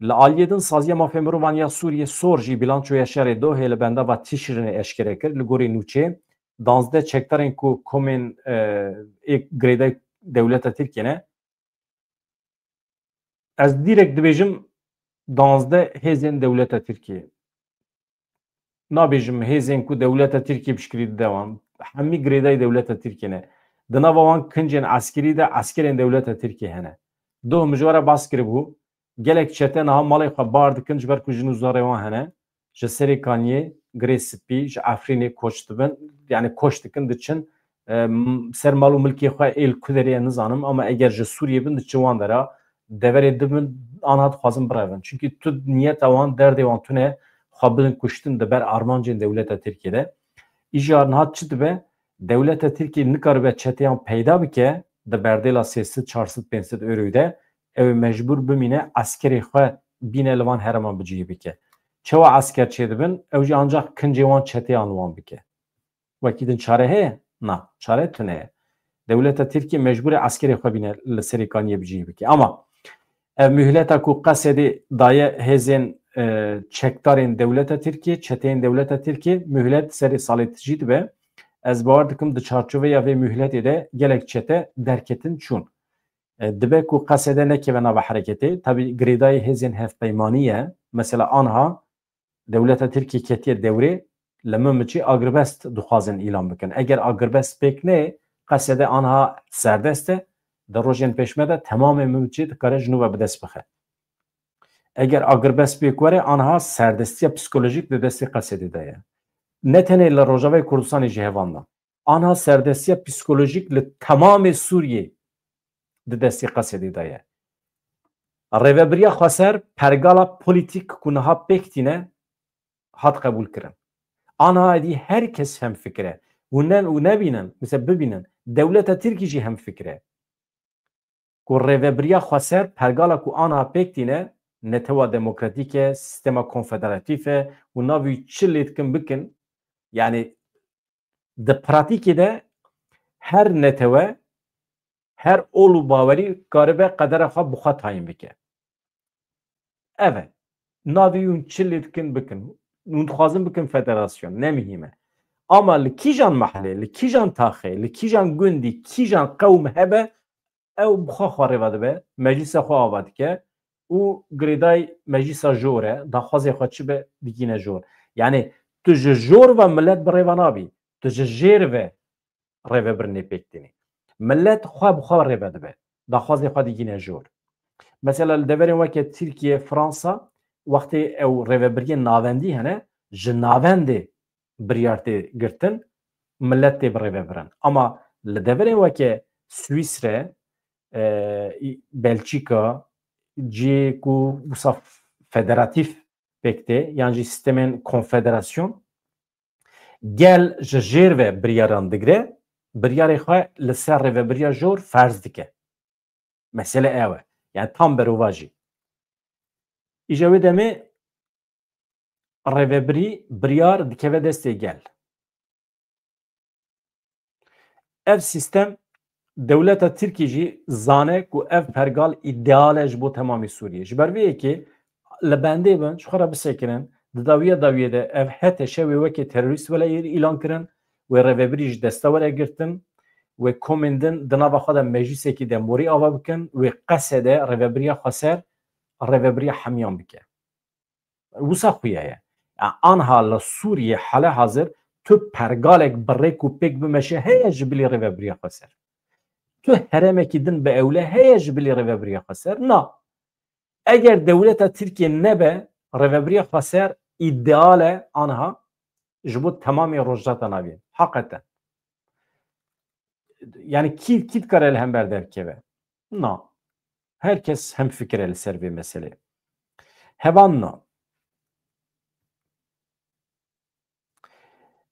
Li aliyê din Saziya Mafê Mirovan ya Sûriyê, SOHR, jî bîlançoya şerê Dohê li benda va Tişrînê eşkere kir. Li gorî nûçeyê, danzdeh çekdarên ku komên, e, ê girêdayî dewleta Tirkiyê ne, ez dîrek dibêjim danzdeh hêzên dewleta Tirkiyê. Nabêjim hêzên ku dewleta Tirkiyê piştgirî dide wan. Hemî girêdayî dewleta Tirkiyê ne. Di nava wan kincên eskerî de eskerên dewleta Tirkiyê hene. Doh min ji we re bas kiribû. Gelek çete niha malê xwe bar dikin ji ber ku jin û zarê wan hene. Ji Serê Kaniyê, Girê Spî, ji Efrînê koç dibin. Yani koç dikin, diçin. E, m-, ser mal û milkê xwe ê li ku derê ye nizanim, ama eger ji Sûriyê bin, diçin wan dera, deverê dibin, anha dixwazin birevin. Çunkî tu niyeta wan, derdê wan tune, xwe bidin kuştin di ber armancên dewleta Tirkiyê de. Îja niha çi dibe? Dewleta Tirkiyê nikaribe çeteyan peyda bike di berdêla sê sed, çar sed, pênc sed euroyê de, ew ê mecbûr bimîne eskerê xwe bîne li van herêman bicihî bike. Çawa esker çêdibin? Ew jî ancaq kincê wan çeteyan li wan bike. Wekî din çare heye? Na, çare tune ye. Dewleta Tirkiyê mecbûr e eskerê xwe bîne li Serê Kaniyê bicihî bike. Ama ev muhleta ku Qesedê daye hêzên, e, çekdarên dewleta Tirkiyê, çeteyên dewleta Tirkiyê, muhlet serê salê tijî dibe. Ez bawer dikim di çarçoveya vê muhletê de gelek çete derketin çûn. E, dibe ku Qesede nekeve nava hereketê. Tabî girêdayî hêzên hevpeymanî ye. Mesela anha dewleta Tirkiyê ketiye dewrê, li Minbiçê agirbest dixwazin îlan bikin. Eger agirbest pêk neyê, Qesede anha serdest e, di rojên pêşme de temamê Minbiçê dikare ji nû ve bi dest bixe. Eger agirbest pêk were, anha serdestiya psikolojîk di destê Qesedê de ye. Ne tenê li Rojavayê Kurdistanê jî hevan da. Anha serdestiya psikolojîk li temamê Sûriyê di destê Qesedê de ye. Rêvebiriya xweser pergala polîtîk ku niha pêk tîne hat qebûl kirin. Anha êdî her kes hemfikir e. Hûn ne, hûn nebînin, mesela bibînin, dewleta Tirkî jî hemfikir e. Ku rêvebiriya xweser pergala ku anha pêk tîne, netewa demokratîk e, sîstema konfederatîf e û navî çi lê dikin bikin, yani di pratîkê de her netewe, her ol û bawerî karibe qedera xwe bi xwe tayîn bike. Ev e. Navî hûn çi lê dikin bikin. Hûn dixwazin bikin federasyon. Ne mihîm e. Ama li kîjan mehlê, li kîjan taxê, li kîjan gundî, kîjan qewm hebe, ew bi xwe xwe rêve dibe, meclîsa xwe ava dike û girêdayî meclîsa jor e, daxwazê xwe çi be, digîne jor. Yani tu ji jor ve milet bi rêve nabî. Tu ji jêr ve rêvebirinê pêk tînî. Milet xwe bi xwe rêve dibe. Daxwazê xwe digîne jor. Mesela li deverên weke Tirkiye, Fransa, wextê ew rêvebiriyên navendî hene, ji navendê biryar tê girtin, milet tê bi rêve birin. Ama li deverên weke Swîsre, e, Belçîka, cihê ku wisa federatîf pêk tê, yan jî sîstemên konfederasyon, gel ji jêr ve biryaran digre, biryarê xwe li ser rêvebiriya jor ferz dike. Mesele ew e. Yani tam berovajî. Îja wê demê rêvebirî, biryar dikeve destê gel. Ev sîstem, dewleta Tirkî jî zane ku ev pergal îdeal e ji bo temamê Sûriyê. Ji ber vê yekê li bendê bin, ji xwe re bisekinin, di dawiya dawiyê de ev hete şewê weke terorîst wele îlan kirin, wê rêvebirî ji desta were girtin, wê komên din di nava xwe de meclîsekî demorî ava bikin, wê Qesede rêvebiriya xweser, rêvebiriya hemiyan bike. wisa xuya ye. Ya, anha li Sûriyê hale hazir tu pergalek bi rêk û pêk bimeşe heye ji bilî rêvebiriya xweser. Tu herêmekî din bi ewle heye ji bilî rêvebiriya xweser? Na. Eger dewleta Tirkiye nebe, rêvebiriya xweser îdeal e anha ji bo temamê Rojhilata Navîn. Heqeten. Yani kî, kî dikare li hember derkeve? Na. Her kes hemfikir e li ser vê meselê. Hevan na.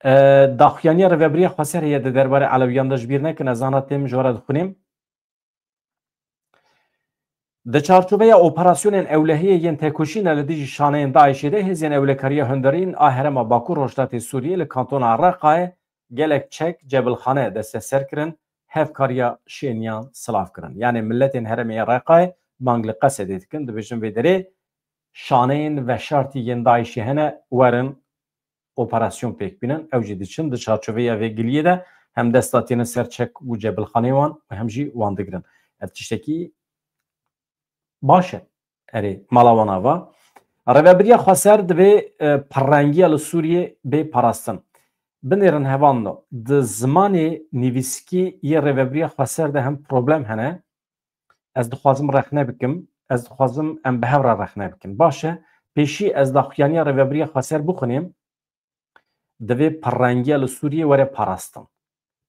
E, daxuyaniya rêvebiriya xweser heye di derbarê Elewiyan de, ji bîr nekin, ez ana têm ji we re dixwînim. Di çarçoveya operasyonên ewlehiyê yên tekoşîna li dijî şaneyên DAIŞê de hêzên ewlekariya hundirîn a herêma Bakur Rojhilatê Sûriyê li kantona Reqayê gelek çek, cebilxane desteser kirin, hevkariya şêniyan silav kirin. Yanê miletên herêmê Reqayê bang li Qesedê dikin, dibêjin vê derê şaneyên veşartî yên DAIŞê hene, werin operasyon pêk bînin. Ew jî diçin di çarçoveya vê giliyê de hem dest datînin ser çek û cebilxaneyê wan û hem jî wan digirin. Ev tiştekî baş e. Erê, mala wan ava. Rêvebiriya xweser divê, e, pirrengiya li Sûriyê bê parastin. Binêrin hevalno, di zimanê nivîskî yê rêvebiriya xweser de hem problem hene. Ez dixwazim rexne bikim, ez dixwazim em bi hev re rexne bikin. Baş e, pêşî ez daxuyaniya rêvebiriya xweser bixwînim, divê pirrengiya li Sûriyê were parastin.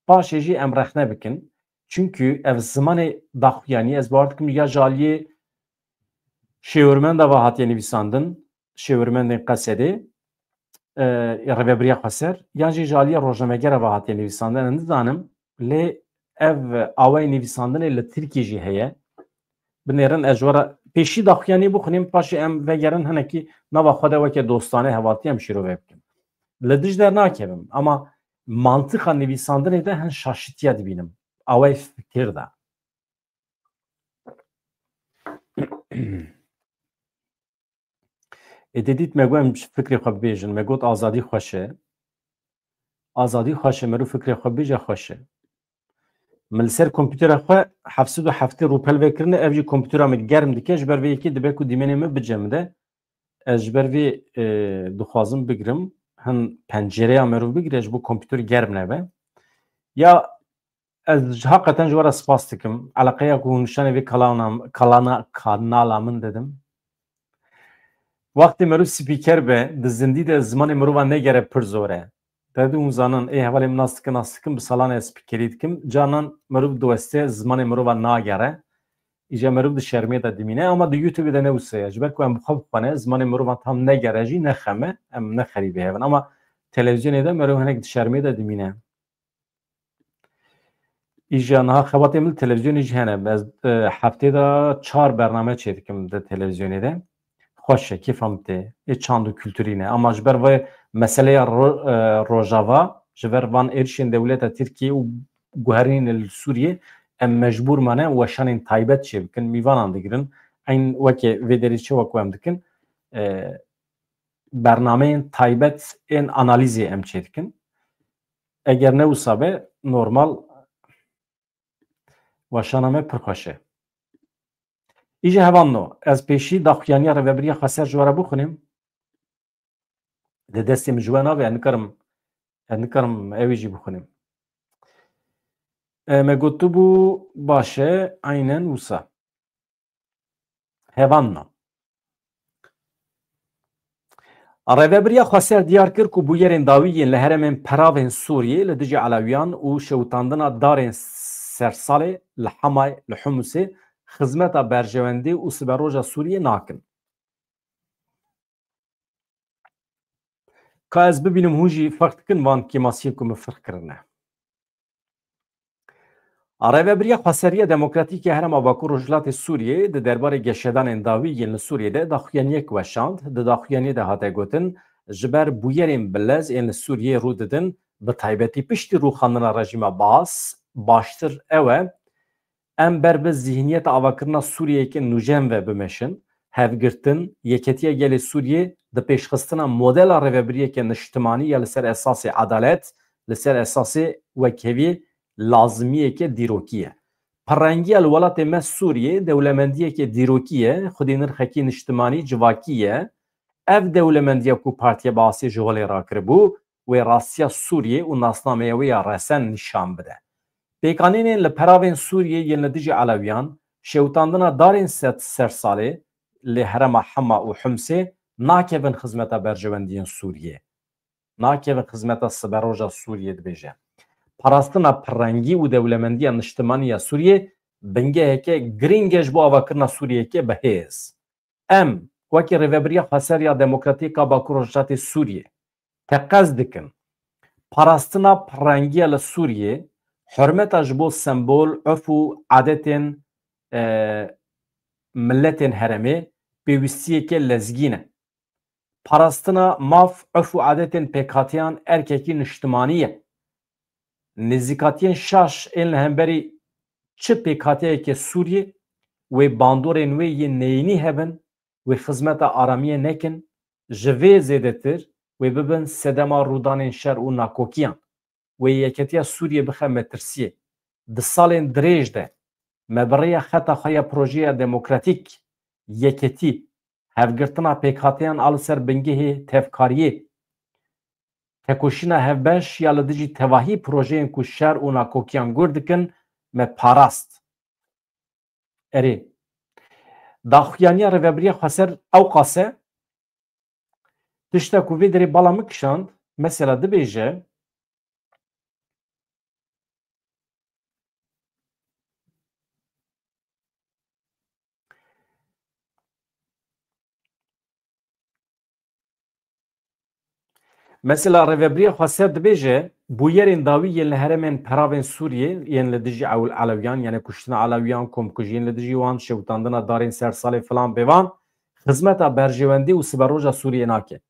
Paşê jî em rexne bikin. Çunkî ev zimanê daxuyanî, ez bawer dikim ya ji aliyê şêwirmenda ve hatiye nivîsandin, şêwirmendên Qesedê, e, rêvebiriya xweser, yan jî ji aliyê rojnamegera ve hatiye nivîsandin. Ez nizanim, lê ev awayê nivîsandinê li Tirkiyê jî heye. Binêrin ez ji we re pêşî daxuyanî bixwînim, paşê em vegerin hinekî nava xwe de weke dostane hevaltî em şîrove bikin. Li dij dernakevim, ama mantiqa nivîsandinê de hin şaşitiya dibînim. Awayê fikir de. Ê dê dît me got em fikrê xwe bibêjin. Me got azadî xweş e. Azadî xweş e, merû fikrê xwe bêje xweş e. Min li ser kompûtera xwe heft sed û heftê rûpel vekirine, ev jî kompûtera min germ dike, ji ber vê yekê dibe ku dîmenê min bicemide. Ez ji ber vê, e, dixwazim bigirim, hin pencereya merû bigire, ji bo kompûter germ nebe. Ya ez ji, heqeten ji we re spas dikim. Eleqeya ku hûn nişanê vê kalana, kalana, kanala min dedim. Wextê merû spîker be, di zindî de zimanê mirova negere pir zor e. Te dî hûn zanin, ê hevalê min nas dikin, nas dikin, bi salan ez spîkerî dikim. Canan mirov diweste zimanê mirova nagere. Îca merov di şermê de dimîne, ama di YouTube de ne wisa ye. Ji ber ku em bi xwe bixwene, zimanê mirovan tam negere jî, ne xem e, em ne xerîbê hev in. Ama televîzyonê de merov hinek di şermê de dimîne. Îja niha xebatê min li televîzyonê jî hene. Ez, e, heftê de çar bername çêdikim di televîzyonê de. Xweş e, kêfa min tê. Ê çand û kulturî ne. Ama ji ber vê meseleya ro-, e, Rojava, ji ber van êrişên dewleta Tirkiyê û guherînê li Sûriyê, em mecbûr mane weşanên taybet çêbikin, mîvanan digirin. Eyn weke vê derê çawa ku em dikin, e, bernameyên taybet ên analîzê em çêdikin. Eger ne wisa be, normal weşana me pir xweş e. Îje hevalno, ez pêşî daxuyaniya rêvebiriya xweser ji we re bixwînim. Di destê min ji we nabe, ez nikarim, ez nikarim ewê jî bixwînim. E, me gotibû, baş e, eynen wisa. Hevalno. Rêvebiriya xweser diyar kir ku bûyerên dawî yên li herêmên peravên Sûriyê li dijî Elewiyan û şewitandina darên sersalê li Hemayê, li Humusê xizmeta berjewendî û siberoja Sûriyê nakin. Ka ez bibînim hûn jî ferq dikin van kêmasiyên ku min ferq kirine. Rêvebiriya Xweseriya Demokratîk ya Herêma Bakur Rojhilatê Sûriyê di derbarê geşedanên dawî yên li Sûriyê de daxuyaniyek weşand. Di daxuyaniyê de hate gotin, ji ber bûyerên bilez ên li Sûriyê rû didin, bi taybetî piştî rûxandina rejîma Baas, baştir ew e, em ber bi zîhniyeta avakirina Sûriyeyeke nûjen ve bimeşin. Hevgirtin, yeketiya gelê Sûriyê di pêşxistina modela rêvebiriyeke niştimanî ya li ser esasê edalet, li ser esasê wekheviyê lazimiyeke dîrokî ye. Pirrengiya li welatê me Sûriyê dewlemendiyeke dîrokî ye, xwedî nirxekî niştimanî civakî ye. ev dewlemendiya ku Partiya Baasê ji holê rakiribû, wê rastiya Sûriyê û nasnameya wê ya resen nîşan bide. Pêkanînên li peravên Sûriyê yên li dijî Elewiyan, şewitandina darên ser, sersalê li herêma Hema û Humsê nakevin xizmeta berjewendiyên Sûriyê. Nakevin xizmeta siberoja Sûriyê, dibêje. Parastina pirrengî û dewlemendiya niştimanî ya Sûriyê bingeheke girîng e ji bo avakirina Sûriyeyeke bi hêz. Em, wekî Rêvebiriya Xweser ya Demokratîk a Bakur Rojhilatê Sûriyê, teqez dikin parastina pirrengiya li Sûriyê, hurmeta ji bo sembol, urf û adetên, e, miletên herêmê pêwîstiyeke lezgîn e. Parastina maf, urf û adetên pêkhateyan erkekî niştimanî ye. Nêzîkatiyên şaş ên li hemberî çi pêkhateyeke Sûriyê wê bandorên wê yên neyînî hebin, wê xizmeta aramiyê nekin, ji vê zêdetir wê bibin sedema rûdanên şer û nakokiyan, wê yeketiya Sûriyê bixe metirsiyê. Di salên dirêj de me bi rêya xeta xwe ya projeya demokratîk, yeketî, hevgirtina pêkhateyan a li ser bingehê tevkariyê, tekoşîna hevbeş ya li dijî tevahî projeyên ku şer û nakokiyan gur dikin, me parast. Erê, daxuyaniya Rêvebiriya Xweser ewqas e. Tişta ku vê derê bala min kişand, mesela dibêje, Mesela Rêvebiriya Xweser dibêje, bûyerên dawî yên li herêmên peravên Sûriyê yên li dijî ew Elewiyan, yani kuştina Elewiyan, komkujiyên li dijî wan, şewitandina darên ser salê filan bêvan, xizmeta berjewendî û siberoja Sûriyê nake.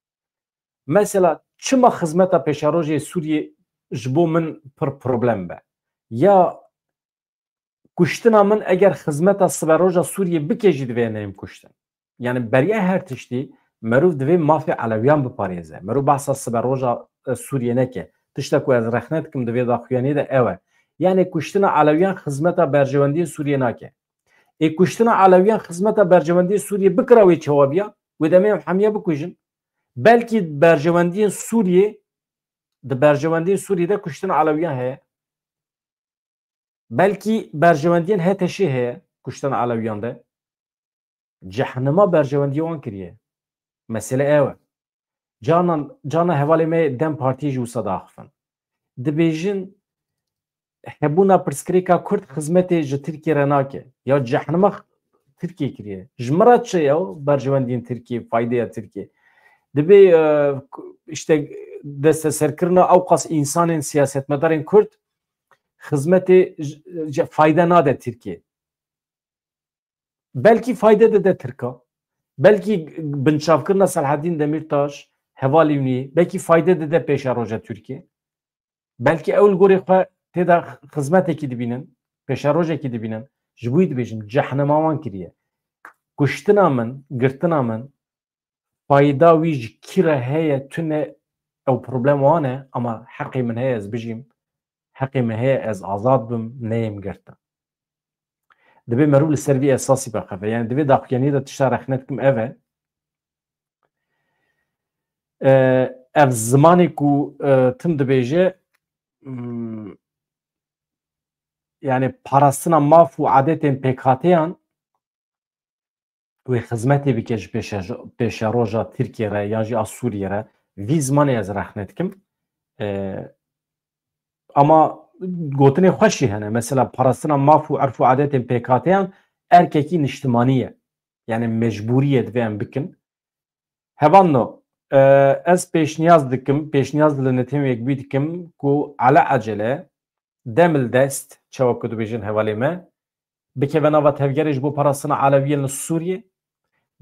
Mesela çima xizmeta pêşerojê Sûriyê ji bo min pir problem be? Ya kuştina min eger xizmeta siberoja Sûriyê bike jî divê neyim kuştin. Yani beriya her tiştî merov divê mafê Elewiyan biparêze. Merov behsa siberoja, e, Sûriyê neke. Tişta ku ez rexne dikim di vê daxuyaniyê de ew e. Yani kuştina Elewiyan xizmeta berjewendiyê Sûriyê nake. Ê kuştina Elewiyan xizmeta berjewendiyê Sûriyê bikira wê çawa biya, wê demê em hemiya bikujin. Belkî berjewendiyên Sûriyê, di berjewendiyên Sûriyê de kuştina Elewiyan heye. Belkî berjewendiyên H T Şê heye, kuştina Elewiyan de. Cehnima berjewendiyê wan kiriye. Mesele ew e. Canan, cana hevalê me DEM Partiyê jî wisa diaxifin. Dibêjin, hebûna pirsgirêka Kurd xizmetê ji Tirkiyê re nake. Ya cehnima Tirkiyê kiriye. Ji min re çi ye berjewendiyên Tirkiyê, faydeya Tirkiyê? Dibê, e, işte desteserkirina ewqas însanên siyasetmedarên Kurd xizmetê j-, j-, fayde nade Tirkiyê. Belkî fayde dide Tirka. Belkî binçavkirina Selahaddîn Demîrtaş, hevalî wî, belkî fayde dide pêşeroja Tirkiyê. Belkî ew li gorî xwe tê de xizmetekî dibînin, pêşerojekî dibînin. Ji bo wî dibêjim, cehnema wan kiriye. Kuştina min, girtina min, fayda wî ji kî re heye, tune, ew problem wan e, ama heqê min heye ez bijîm, heqê min heye ez azad bim, neyêm girtin. Divê merû li ser vî esasî biaxive. Yani divê daxuyaniyê de tişta rexne dikim ev e. E, ev zimanê ku, e, tim dibêje, hmm, yani parastina maf û adetên pêkhateyan wê xizmetê bike ji pêşe-, pêşeroja Tirkiyê re yan jî a Sûriyê re, vî zimanê ez rexne dikim. E, ama gotinê xweş jî hene. Mesela parastina maf û erf û adetên pêkhateyan erkekî niştimanî ye. Yani mecbûrî ye divê em bikin. Hevalno, e, ez pêşniyaz dikim, pêşniyaz li netewên yekbûyî dikim ku ele ecele, dem li dest, çawa ku dibêjin hevalê me, bikeve nava tevgerê ji bo parastina Elewiyên li Sûriyê.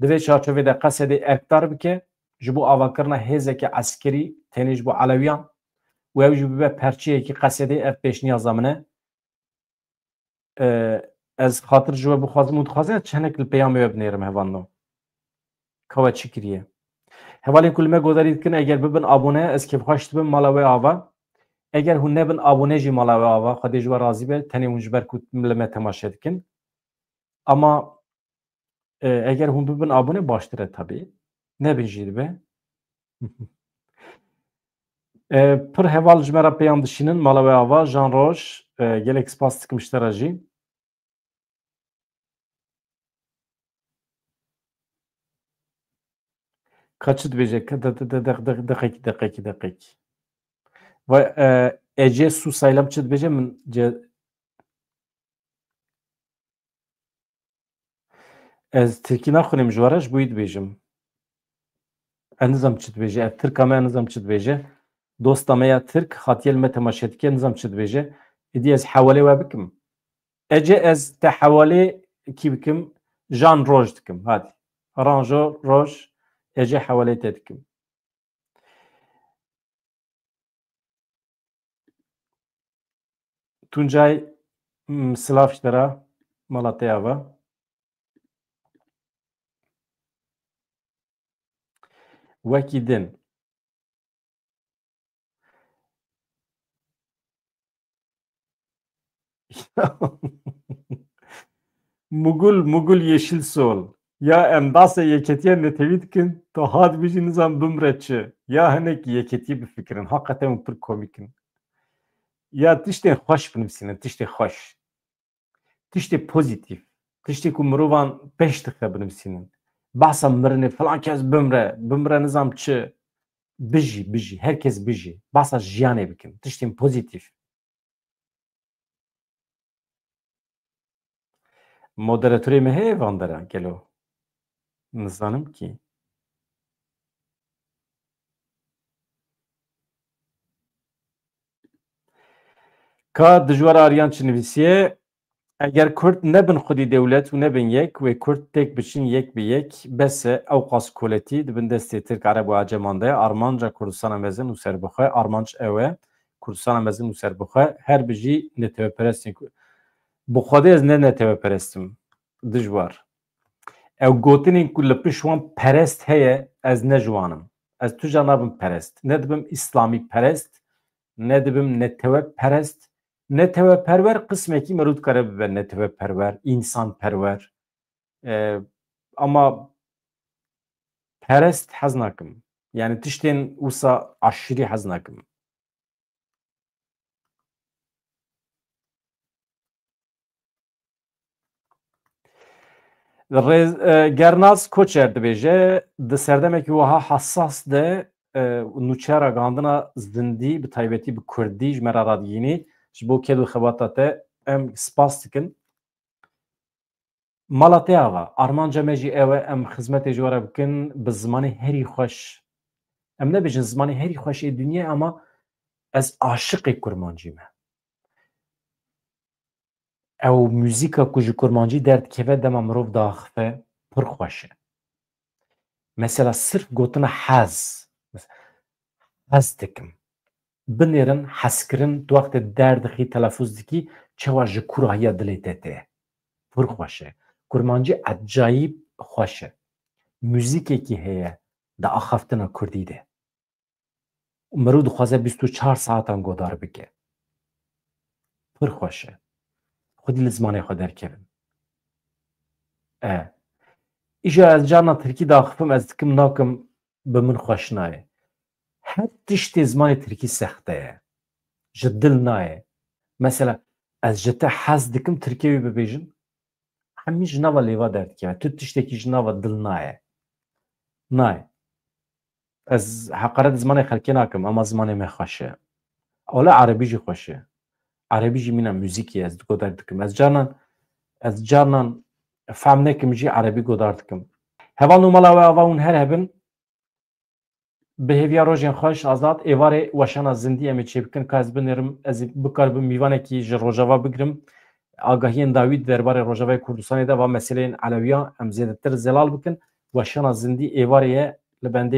Di vê çarçovê de Qesedê erkdar bike, ji bo avakirina hêzeke eskerî tenê ji bo Elewiyan û ew jî bibe perçeyekî Qesedê, ev pêşniyaza min e. E, ez xatir ji we bixwazim û dixwazim ez çi hinek li peyamê we binêrim hevalno. Ka we çi kiriye? Hevalên ku li me godarî dikin, eger bibin abone, ez kêfxweş dibim mala we ava. Eger hûn nebin abone jî mala we ava, Xwedê ji we razî be, tenê hûn ji ber ku li me temaşe dikin. Ama, e, eger hûn bibin abone baştir e tabî. Nebin jî dibe. E, pir heval ji me re peyan dişînin, mala we ava, Jan Roj, e, gelek spas dikim ji te re jî. Ka çi dibêje? Ka de, de, de, de, de, deqekî, deqekî, deqekî. Vay, e, Ece Su Saylam çi dibêje? Min ce-, Ez tirkî naxwînim ji we re, ji bo wî dibêjim. Ez nizam çi dibêje, ev tirka me, ez nizam çi dibêje. Dosta me ya tirk hatiye li me temaşe dike, nizam çi dibêje. Êdî ez hewalê we bikim. Ece, ez te hewalê kî bikim? Jan Roj dikim, hadi. Ranjo Roj, Ece hewalê te dikim. Tuncay, mm, silav ji te re, mala te ava. Wekî din. Mugul, Mugul Yeşil Sol. Ya em basê yeketiya netewî dikin, tu hat bijî nizam bimre çi. Ya hinek yeketiyê bifikirin. Hakikaten hûn pir komîk in. Ya tiştên xweş binivîsînin, tiştê xweş. Tiştê pozîtîf. Tiştê ku mirovan pêş dixe binivîsînin. Behsa mirinê, filan kes bimre, bimre nizam çi. Bijî, bijî, her kes bijî. Behsa jiyanê bikin. Tiştên pozîtîf. Moderatorê me heye van dera gelo? Nizanim kî. Ka Dijwar Aryan çi nivîsiye? Eger Kurd nebin xwedî dewlet û nebin yek, wê Kurd têk biçin yek bi yek, bes e, ewqas koletî di bin destê Tirk, Ereb û Aceman de ye. Armanca Kurdistana mezin û serbixwe, armanc ew e, Kurdistana mezin û serbixwe, her bijî netewperestên Ku-, bi Xwedê ez ne neteweperest im, Dijwar. Ew gotinên ku li pişt wan perest heye, ez ne ji wan im. Ez tu ca nabim perest. Ne dibim îslamî perest, ne dibim neteweperest. Neteweperwer qismekî merû dikare bibe neteweperwer, însanperwer. E, ama perest hez nakim. Yani tiştên wisa aşîrî hez nakim. Rêz-, e, Gernaz Koçer dibêje, di serdemekî wiha hesas de, e, nûçeya ragihandina zindî, bi taybetî bi kurdî ji me re radigihînî, ji bo ked û xebata te em spas dikin. Mala te ava, armanca me jî ew e, em xizmetê ji we re bikin bi zimanê herî xweş. Em nebêjin zimanê herî xweş ê dinyayê, ama ez aşiqê kurmancî me. Ew muzîka ku ji kurmancî derdikeve dema mirov diaxife pir xweş e. Mesela sirf gotina hez. Hez dikim. Binêrin hezkirin, tu wextê derdixî, telafuz dikî, çawa ji kûrahiya dilê te tê. Pir xweş e. Kurmancî ecayîb xweş e. Muzîkekî heye di axaftina kurdî de. Û mirov dixwaze bîst û çar saetan godar bike. Pir xweş e. Xwedî li zimanê xwe derkevin. E. Îja ez carna tirkî daxifim, ez dikim nakim, bi min xweş nayê. Her tiştê zimanê tirkî sexte ye. Ji dil nayê. Mesela, ez ji te hez dikim, tirkê wî bibêjin. Hemî ji nava lêva derdikeve. Tu tiştekî ji nava dil nayê. Nayê. Ez heqaret zimanê xelkê nakim, ama zimanê me xweş e. Wele erebî jî xweş e. Erebî jî mîna muzîkê ye, ez digodar dikim. Ez carnan, ez carnan fehm nekim jî erebî godar dikim. Heval û mala we ava hûn her hebin. Bi hêviya rojên xweş, Azad, êvarê weşana zindî em ê çêbikin, ka ez binêrim, ez ê bikaribim mîvanekî ji Rojava bigrim. Agahiyên dawî di derbarê Rojavayê Kurdistanê de va meseleyên Elewiyan em zêdetir zelal bikin. Weşana zindî êvarê ye, li bendê